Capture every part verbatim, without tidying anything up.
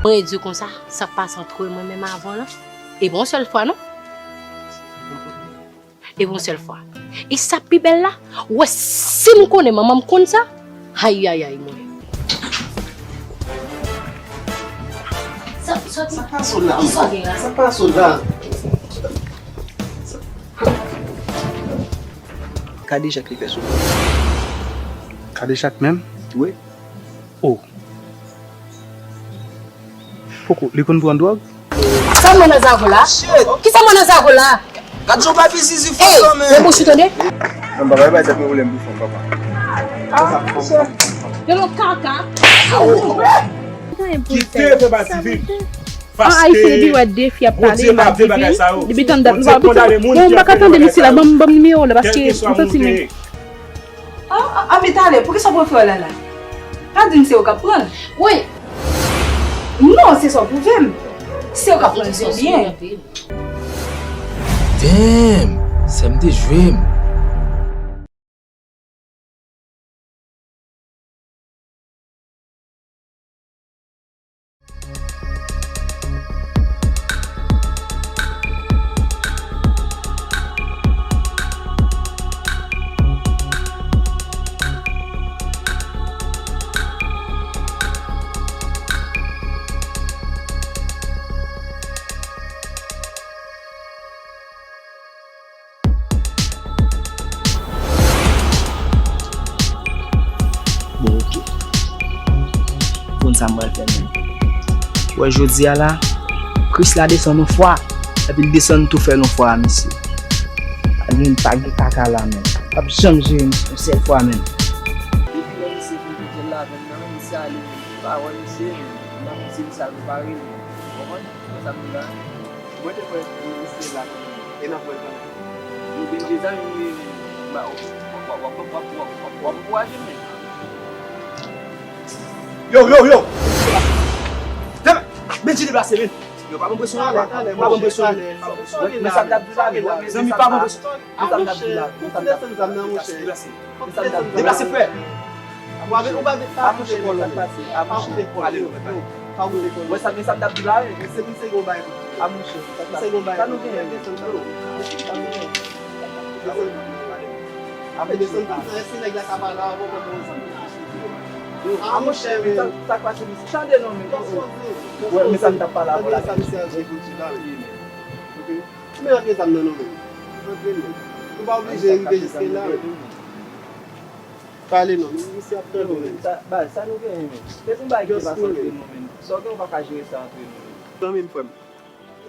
Mwen di w konsa, sa k pase ant mwen menm avè w lan, e pa yon sèl fwa non. E pa yon sèl fwa. E sa k pi bèl la, ou wè si m konnen manman m konn sa, ayayay mwen. Sa, sa, sa pase w la? Kisa w gen la? Sa pase w la? Kadejak li fè sou mwen. Kadejak menm? Wi. Oh. Poko, li konn pran dwòg? Sa mwen nan zago la? Kisa mwen nan zago la? Gad jan w pa fizizi fò kanmenm. Ey, men bouch ou tande? Non, papa, e pa tèt mwen pwoblèm pou fanm, papa. Yo nan kaka. Kite fè pati vi. An Ayiti, depi wè de fi ap pale, m ap vivi. Depi tann dat, nou pa, bon, m pa ka tande misye la, ban m, ban m nimewo w la, paske m santi m. Ah, ah, ah, men talè, poukisa w pran frè w la la? Pa di m se ou k ap pran l. Wi. Non, se sa w pwouve m. Se ou k ap pran l, se byen. Damn, sè m te jwe m. Bon, oke. Konn sa m pral fè menm. Ou wè jodi a la, Krisla desann yon fwa, epi l desann tou fè l yon fwa a misye. Pa gen, pa gen kaka la menm. P ap janm jere misye yon sèl fwa menm. Depi lè misye fin kite l la, menm nan, misye ale, m pa wè misye, m pa konn si misye al repare l. Ou konprann? Konn sa m di la. Mwen te kwè misye la kanmenm. E n ap wè l kanmenm. Nou byen mezanmi, nou ye menm. M pa, w ap, w ap ankouraje m menm. Yo, yo, yo! Deme-, Bendji deplase menm. Yo, pa pran presyon la, pa pran presyon. Men sa m t ap di la, men zanmi, pa pran presyon. Men sa m t ap di la, men sa m t ap di la. Deplase, deplase, frè. Ou pa vle, ou pa vle, pa koute kò l. Pa koute kò l. Pa koute kò l. Wè sa, men sa m t ap di la, wi. Se misye gon bagay pou di. A monchè, sa nou genyen? Desann, desann, desann. Desann, desann, desann. Se nèg la ka pale avè w pandan w zanmi. A monchè, men. Sa k pase, misye? Tande non, men. Wè, men sa m t ap pale avè w la. Tande sa misye ap di pou di la, wi. Ok. Men antre zam nan non, men. Antre, men. Nou pa oblije rive jiske la, men. Pale non, men misye ap tande w, men. Sa, baz, sa nou genyen, men? Se pou bagay ki te pase antre nou, men. Sa w gen, ou pa ka jere sa antre nou, men. Zanmi m, frè m.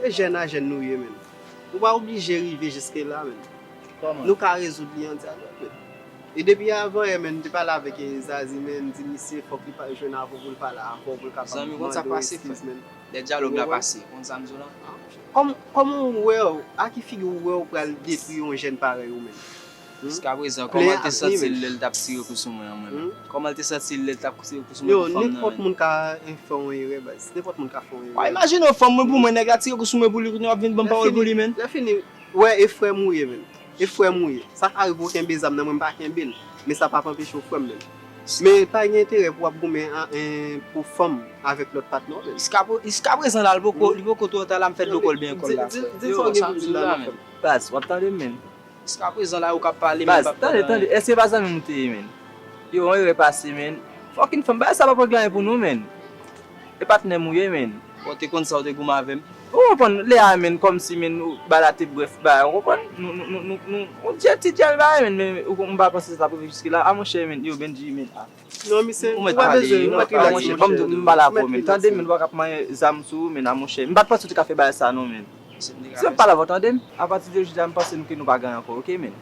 E jèn a jèn nou ye, men. Ou pa oblije rive jiske la, men. Kòman? Nou ka rezoud li an dyalòg, men. E depi avan yè, men, m te pale avèk Zazi, men, m di misye fòk li pa jwenn avè w pou l pale avè w, pou l kapab mande w eskiz, men. Zanmi, konn sa k pase, frè. Lè dyalòg la pase, konn sa m di w la? Kòm, kòman ou wè w, a ki figi ou wè w pral detwi yon jèn parèy ou menm? Jiskaprezan, kòman l te santi l lè l t ap tire kou sou mwen an, mwen menm? Kòman l te santi l lè l t ap tire kou sou mwen pou fanm nan menm? Yo, nenpòt moun ka, eh, fè yon erè, baz. Nenpòt moun ka fè yon erè. Wa imajine w fanm mwen pou mwen, nèg la tire kou sou mwen pou li, kounye a w ap vin ban m pawòl pou li, menn. Lè fini, wè, e frè m ou ye, menn. E frè m ou ye. Sa ka rive w kenbe zam nan, mwen m pa kenbe l. Men sa p ap anpeche w frè m, menn. Men pa gen enterè pou w ap goumen an, en, pou fanm avèk lòt patnè w, menn. Jiska, jiskaprezan la, li poko, li poko twò ta la, m fè dlo kò l byen kò l la, frè. Di, di, di sa w gen pou di la, non, frè m. Baz, w ap tande m, menn. Jiskaprezan la, ou k ap pale, men m p ap tande anyen. Baz, tande, tande, èske pa zanmi m ou te ye, menn? Yo, yon erè pase, menn. Fucking fanm, bagay sa p ap regle anyen pou nou, menn. E patnè m ou ye, menn. Bon, w te konn sa, w te goumen avè m. Ou konprann, lè a, menn, kòmsi, menn, ou, bagay la te brèf, bagay, ou konprann? Nou, nou, nou, nou, nou, on djèl, ti djèl bagay, menn, men ou, m pa panse sa t ap rive jiske la. A, monchè, menn, yo, Bendji, menn, a. Non, misye, ou pa bezwen, ou mèt rilaks, monchè. Ban m di w, m pale avè w, menn. Tande, menn, ou pa ka ap manyen zam sou ou, menn, a, monchè. M pa t panse w te ka fè bagay sa, non, menn. Si m pale avè w, tande m. Apati de jodi a, m panse nou ke nou pa gen anyen ankò, oke, menn?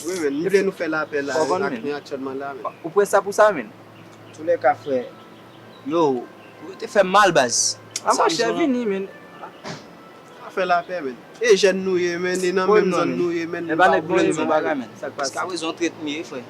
Wi, menn. M vle nou fè lapè la, ak nou aktyèlman la, menn. Ou prè sa pou sa, menn? Toulèka, frè. Yo, ou te fè m mal, baz. A, monchè, vini, menn. Pa fè lapè, menn. E jèn nou ye, menn, e nan menm zòn nou ye, menn. E pa nèg nou ye, menn. Bagay, menn. Sa k pase? Jiskaprezan, w trèt m ye, frè.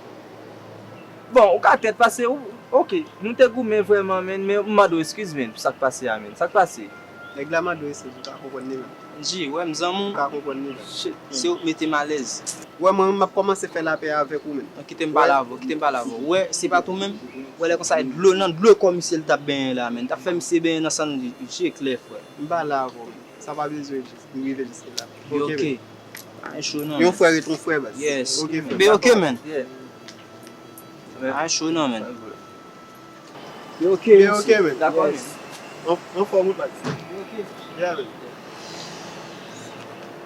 Bon, ou ka trèt pase, ou, oke, nou te goumen vrèman, menn, men m mande w eskiz, menn, pou sa k pase a, menn. Sa k pase? Nèg la mande w eskiz, ou ka konprann li menm. Bendji, wè m zanmi w. Ou ka konprann li menm. Shit, se ou k mete m alèz. Wè, mwen, m ap kòmanse fè lapè avèk ou, menn. Non, kite m pale avè w, kite m pale avè w. Wè, se pa tou menm. Wè lè konsa, e dlo nan dlo kò misye l t ap benyen la, menn. T ap fè misye benyen nan sann je klè, frè. M pa la ankò. Sa pa bezwen jis, m rive jiske la. Be oke. Pa gen cho non, yon frè ret yon frè, baz. Yes. Oke, frè. Be oke, menn. Pa gen cho non, menn. Be oke, men. Dakò, men. An, anfòm ou, baz. Be oke. Yeah, man.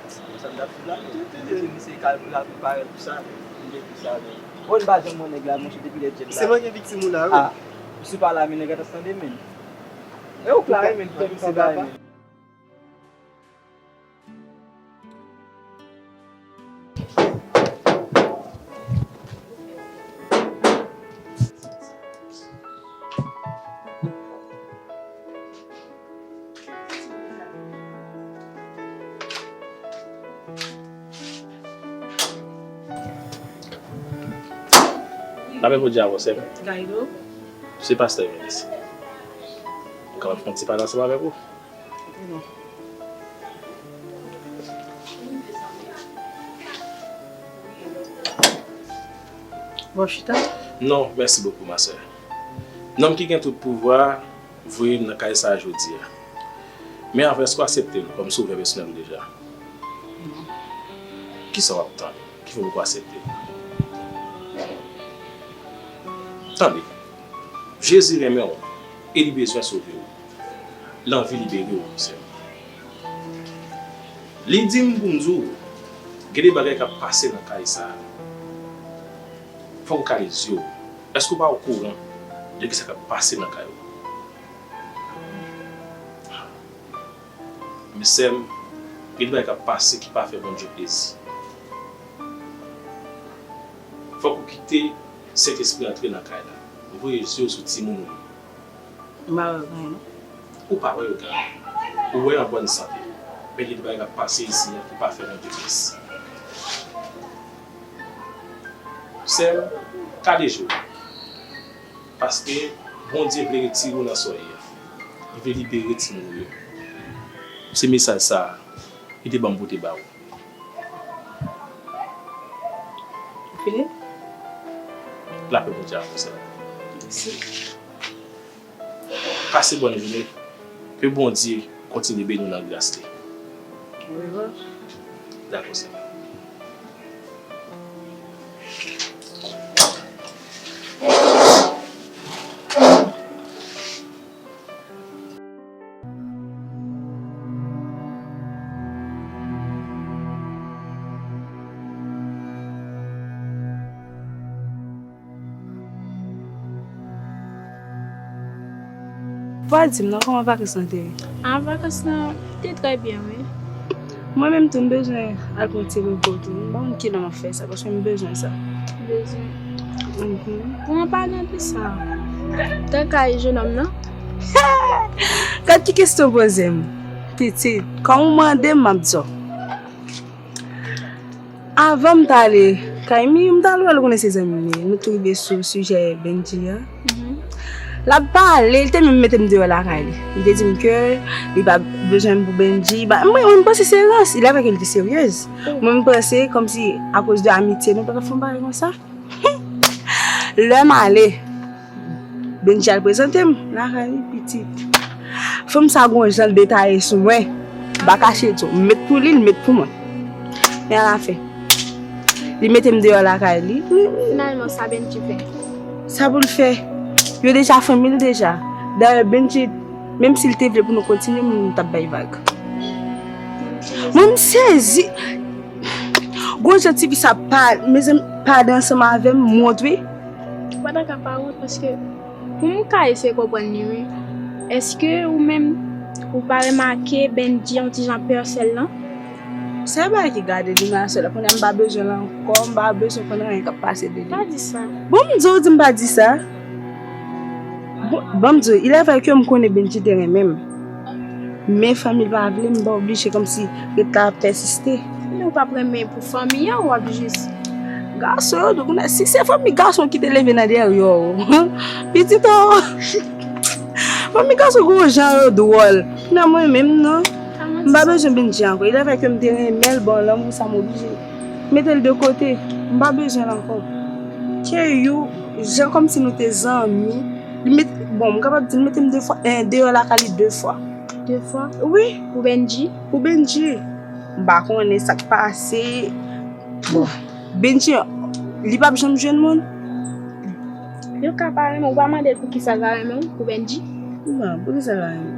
Sa m t ap di la, men. Misye kal pou la, pou parèt pou sa, men. Misye pou sa, men. Bon, m pa janm wè nèg la, monchè, depi lè djèl la. Se manke viktim ou la, wi. Ah, misye pa la, men nèg la t ap tande, men. E ou klare, men, fè misye bay, men. Lapè pou Dye avè w, sè m. Gaydo. Se pastè Emelis. Ou kapab fè yon ti pale ansanm avèk ou? Bon, chita. Non, mèsi bokou, ma sè. Nonm ki gen tout pouvwa voye m nan kay sa a jodi a. Men avè, èske w aksepte l kòm sovè pèsonèl ou deja? Kisa w ap tann? Ki fè w poko aksepte? Tande, Jezi renmen w e li bezwen sove w. L anvi libere w, sè m. Li di m pou m di w, gen de bagay k ap pase nan kay sa a. Fòk ou kale zye w. Èske w pa okouran de kisa k ap pase nan kay ou? Men sè m, gen de bagay k ap pase ki pa fè Bondye plezi. Fòk ou kite Sentespri antre nan kay la. Voye zye w sou timoun ou yo. M pa wè yo gen anyen, non. Ou pa wè yo gen anyen. Ou wè yo an bòn sante. Men gen de bagay k ap pase isi a ki pa fè Bondye plezi. Sè m, kale je w. Paske Bondye vle retire w nan sa w ye a. Li vle libere timoun ou yo. Se mesaj sa a li te ban m pou te ba ou. Ou fini? Lapè Bondye avè w, sè m. Mèsi. Pase bòn jounen. Ke Bondye kontinye beni w nan gras li. Dakò, sè m. Pral di m non, kòman vakans lan te ye? A, vakans lan te trè byen, wi. Mwen menm tou, m bezwen al pran ti repo tou. M pa konn kilè m ap fè sa, paske m bezwen sa. Bezwen. Mhm. Bon, an palan de sa, tan kay jennonm nan? Gad ki kesyon w poze m, pitit. Kòm ou mande m, m ap di w. Avan m t ale kay Mimi, m t al wè l, ou konnen se zanmi m ye. Nou tou rive sou sijè Bendji a. Mhm. L ap pale, li te menm mete m deyò lakay li. Li te di m ke li pa bezwen m pou Bendji. Ba, mwen, mwen, m panse se rans, il avè ke li te seryez. Mwen, m panse kòmsi akoz de amitye nou, nou pa ka fè yon bagay konsa. Lè m ale, Bendji al prezante m lakay li, pitit. Fanm sa gon jan l detaye sou mwen. M pa kache di w, m met pou li, l met pou mwen. Men alafen, li mete m deyò lakay li. Finalman, sa Bendji fè? Sa pou l fè? Yo deja fanmi l deja. Dayè, Bendji, menm si l te vle pou nou kontinye, m t ap bay vag. Mwen, m sezi. Gon jan tifi sa pa, mezanmi, pale ansanm avè m, m wont wi. Ou pa ta ka pa wont, paske pou m ka eseye konprann li, wi. Èske ou menm, ou pa remake Bendji yon ti jan pè sè l lan? Se bagay ki gade li nan sè la. Kounye a m pa bezwen l ankò, m pa bezwen konn anyen k ap pase de li. Pa di sa. Bon, m di w, di m pa di sa. Bon, ban m di w, il est vrai que m konnen Bendji te renmen m. Men fanmi l pa vle, m pa oblije kòmsi ret la ap pèsiste. Men ou p ap renmen pou fanmi an, w ap jis. Gason yo, donk, si se fanmi gason ki te leve nan dèyè w, pitit o, fanmi gason gon jan yo dwòl. Nan mwen menm, non. M pa bezwen Bendji ankò. Il est vrai que m te renmen l, bon, lanmou sa m oblije mete l de kote. M pa bezwen l ankò. Keyou, jan kòmsi nou te zanmi, li met, bon, m kapab di l mete m de fwa, eh, deyò lakay li de fwa. De fwa? Wi. Pou Bendji? Pou Bendji. M pa konnen sa k pase. Bon, Bendji, li p ap janm jwenn moun. Yo ka pa renmen w, ou pa mande l poukisa l pa renmen w, pou Bendji? Non, poukisa l pa renmen m?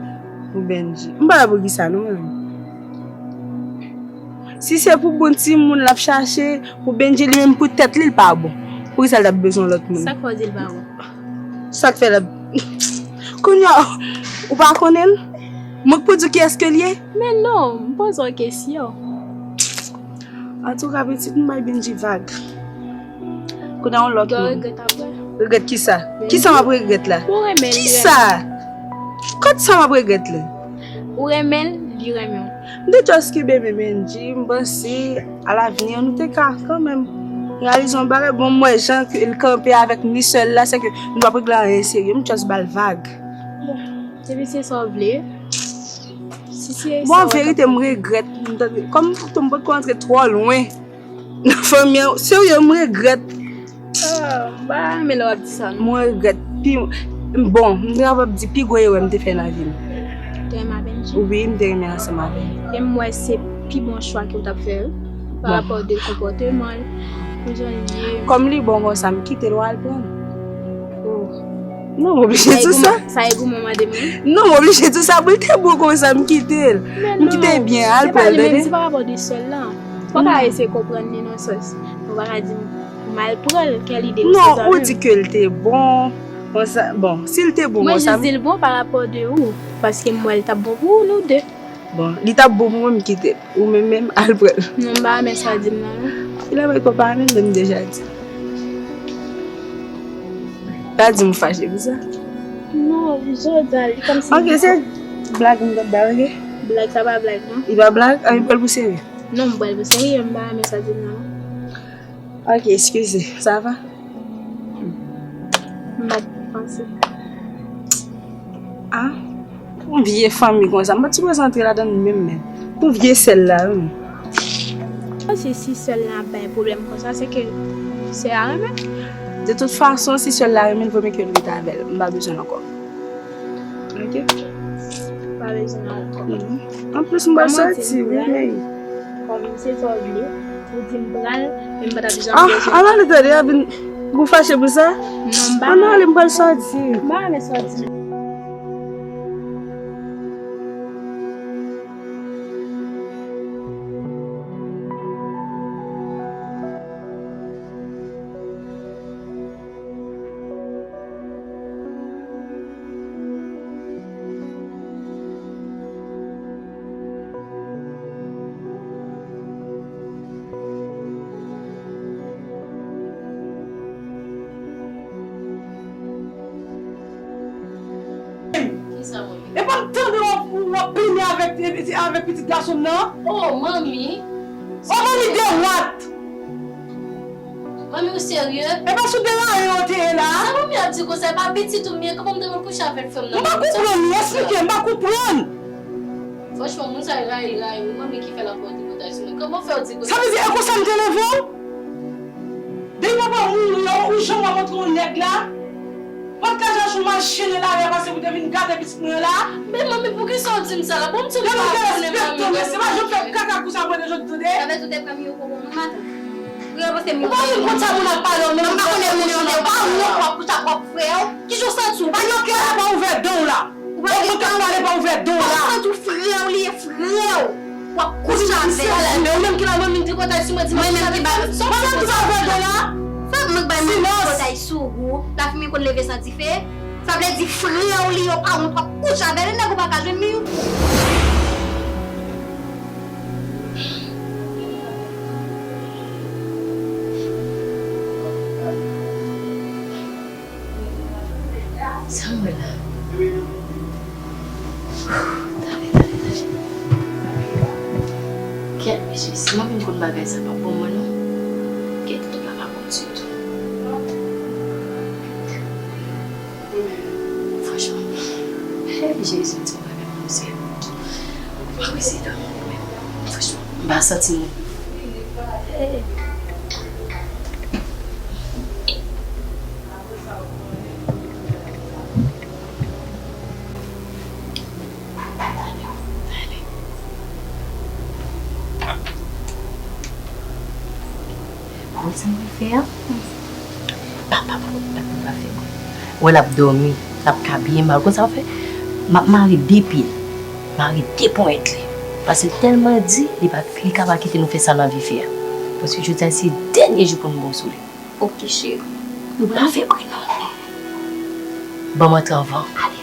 Pou Bendji. M pa wè poukisa non, mwen menm. Si se pou bon timoun l ap chache, pou Bendji li menm pou tèt li, l pa bon. Poukisa l t ap bezwen lòt moun? Sa k fè w di l pa bon? Sa k fè l ap Kounye a, ou pa konnen l? Mwen k pou di w kiyès ke l ye? Men non, m poze w kesyon. Antouka, pitit, m bay Bendji vag. Kounye a, yon lòt moun. Regrèt apre. Regrèt kisa? Kisa m ap regrèt la? Ou renmen l, li renmen w. Kisa? Kot sa m ap regrèt la? Ou renmen l, li renmen w. M te just kenbe men Bendji, m panse alavni nou te ka kanmenm reyalize yon bagay. Bon, m wè jan ke l kanpe avèk ni sè l la, se ke nou p ap regle anyen serye. M just ba l vag. Bon, depi se sa w vle. Si se sa w vle. Bon, an verite, m regrèt. M tande, kòm m potko antre twò lwen nan fanmi an, serye, m regrèt. Ah, m pa renmen lè w ap di sa, non. Mwen regrèt. Pi, bon, m te kapab di pi gwo erè m te fè nan vi m. Ou te renmen avè Bendji? Wi, m te renmen ansanm avè l. E m wè se pi bon chwa ke w t ap fè, wi. Pa rapò de konpòteman l, pou jan l ye. Kòm li bon konsa, m kite l, w al pran l. Oh. Non, m oblije di w sa. Sa e goumen w mande m, wi. Non, m oblije di w sa, pou l te bon konsa, m kite l. M kite l byen, al pran l, tande? Men non, se pa li menm, se pa rapò de sè l lan. Ou pa ka eseye konprann li nan sans. Ou pa ka di m, m al pran l, kèl ide ou sot avè m. Non, ou di ke l te bon, konsa, bon, si l te bon konsa. Mwen jis di l bon pa rapò de ou, paske m wè l t ap bon pou nou de. Bon, li t ap bon pou mwen, m kite l. Ou menm menm, al pran l. Non, m pa renmen sa w di m nan, non. Ilè mwen konpa menm, men m deja di. Pa di m fache pou sa. Non, jodi a, li kòmsi. Ok, se blag m t ap bay, ok? Blag, sa pa blag, non. Li pa blag? An, li pral pou serye. Non, m pral pou serye, m pa renmen sa w di m nan, non. Ok, eskize. Sa va? M pa t panse. Ah, yon vye fanmi konsa. M pa t sipoze antre ladan l menm, men. Pou vye sè l la, wi. Paske si sè l la ap bay pwoblèm konsa, se ke sè a renmen l. De tout fason, si sè l la renmen l, vo mye ke l rete avè l. M pa bezwen l ankò. Ok? Pa bezwen ankò. Mhm. Anplis, m pral sòti, wi, men. Kòm se sa w vle, ou di m pral, men m pa t ap janm bezwen. Ah, ann ale, tande, a vin, ou fache pou sa? Non, m pa. Ann ale, m pral sòti. M pa renmen sòti. Kisa, manmi? Epa m tande w ap, w ap plimen avèk, avèk pitit gason m nan? Oh, manmi. Oh, manmi, de what? Manmi, ou serye? Epa sou deraye w te ye la? Sa manmi ap di konsa? Epa pitit ou m ye, kòman m te pral kouche avèk frè m nan? M pa konprann, ou esplike, m pa konprann. Franchman, moun sa yo rayi, rayi, wi, manmi ki fè l ap fè tripotay sou mwen. Kòman fè w di konsa? Sa vle di, e konsa m te leve w? Depi papa w mouri, ou, ou janm ap montre yon nèg la? Ou pa t ka chache yon machin nan lari a pase pou te vin gade pitit mwen la? Men manmi, poukisa w di m sa la? Bon, m di w m pa konnen manmi. Gade w derespekte w, mesye, pa janm fè kaka konsa mwen de jodi, tande? Sa vle di w te pran m yon konpòtman matant. Ou pa konn konn sa moun ap pale w, men m pa konnen moun yo, men w pa wont w ap kouche ak pwòp frè w. Kijan w santi w? Ou pa gen kè? Pa ouvè dan w la. Ou pa gen kè? Ou pa santi w frè w li ye, frè w? W ap kouche avè l. Ou menm ki la, mwen menm tripotay sou mwen, di mwen menm ki ba. Mwen menm ki ba ouvè dan w la. Fè mwen bay mwen tripotay sou ou. Lafimen konn leve san dife. Sa vle di frè w li yo pa wont w ap kouche avè l, nèg ou pa ka jwenn li. Sa m wè la? Tande, tande, tande. Kèt, mesye, si mwen vin konn bagay sa pa bon mwen non. Kèt, tout la pa bon ditou. Franchman, hey, Jezi, di m bagay mwen, Seyè. Mwen resi dòmi, men franchman, m pa santi mwen. Hey. Sa m pral fè a? Pa, pa, pa, pa, pa fè bri. Wè l ap dòmi, l ap ka byen mal. Konn sa w fè? M ap mare de pye l, mare de ponyèt li. Paske l tèlman di, li pa, li ka pa kite nou fè sa n anvi fè a. Paske jodi a se dènye jou pou nou bon sou li. Ok, cheri. Nou pral fè bri non. Ban m antre anvan. Ale.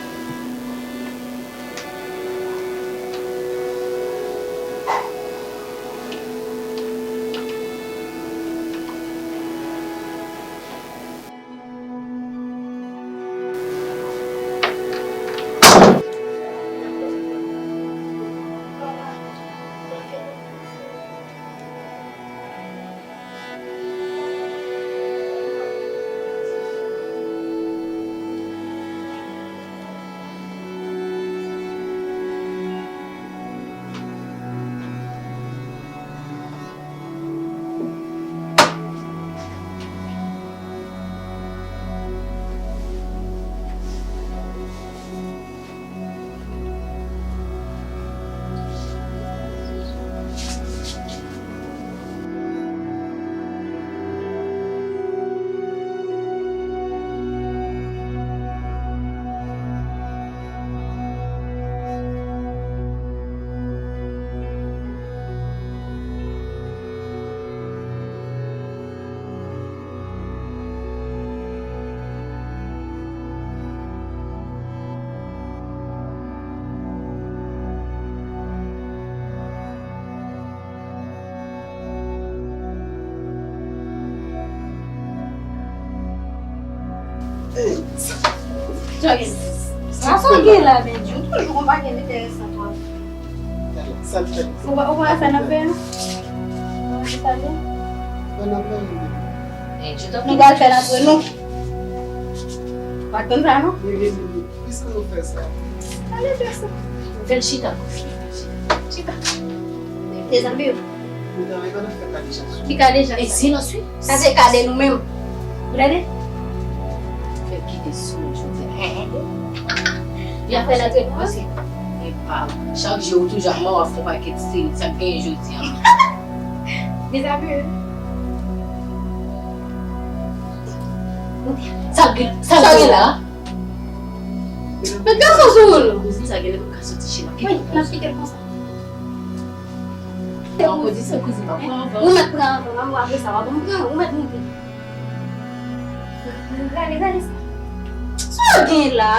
Sa sa gen la, Bendji? Ou toujou gon bagay enteresan, twa. Sa l fè? Ou pa, ou pa wè sa n ap fè a? Ou pa wè sa l fè? Sa n ap fè? Nou pral fè l antre nou. Ou pa t konn sa, non? Wi, wi, wi, wi. Piske nou fè sa. Ale fè sa. Fè l chita. Chita. Chita. Dezame yo. Ki ka deja? E silans, wi. Sa se ka de nou menm. Ou tande? Fè kite sou jodi a. Hein? Y ap fè l antre nou ansanm. E pa, chak jou ou toujou ap mò, w ap fè yon pakèt seri, sa k genyen jodi a? Dezame yo. Sa gen, sa gen la? Met gason sou ou non. Kouzin sa genlè pa ka soti chema. Wi, n ap kite l konsa. Ou di se kouzin pa pran anvan. Ou mèt pran anvan, manman, apre sa, w ap ban m pran, ou mèt moute. Gade, gade sa. Sa w gen la?